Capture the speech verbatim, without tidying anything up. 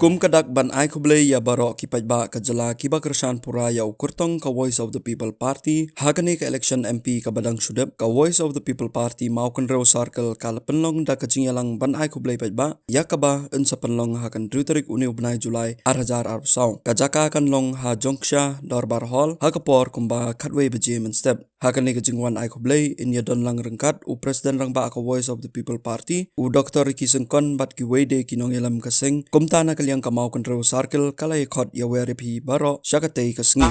Kum ka dak ban ai khublei ïa baroh ki paidbah ka jylla kiba kyrshan pura ïa u kyrtong ka Voice of the People Party ha kane ka election M P kaba dang shu dep, ka Voice of the People Party Mawkynrew Circle ka la pynlong da ka jingïalang ban ai khublei paidbah, ïa kaba yn sa pynlong ha ka hynriew tarik une u bnai July ar hajar arphew saw. Ka jaka kan long ha Jongksha Dorbar Hall ha ka por kumba khatwei baje mynstep. Ha kane ka jingwan ai khublei yn ïadon lang ryngkat u President Rangbah ka Voice of the People Party, u Doctor Ricky Syngkon, bad kiwei de ki nongïalam ka seng, kumta na ka liang ka Mawkynrew Circle ka la ïakhot ïa u ïarap hi baroh sha katei ka sngi.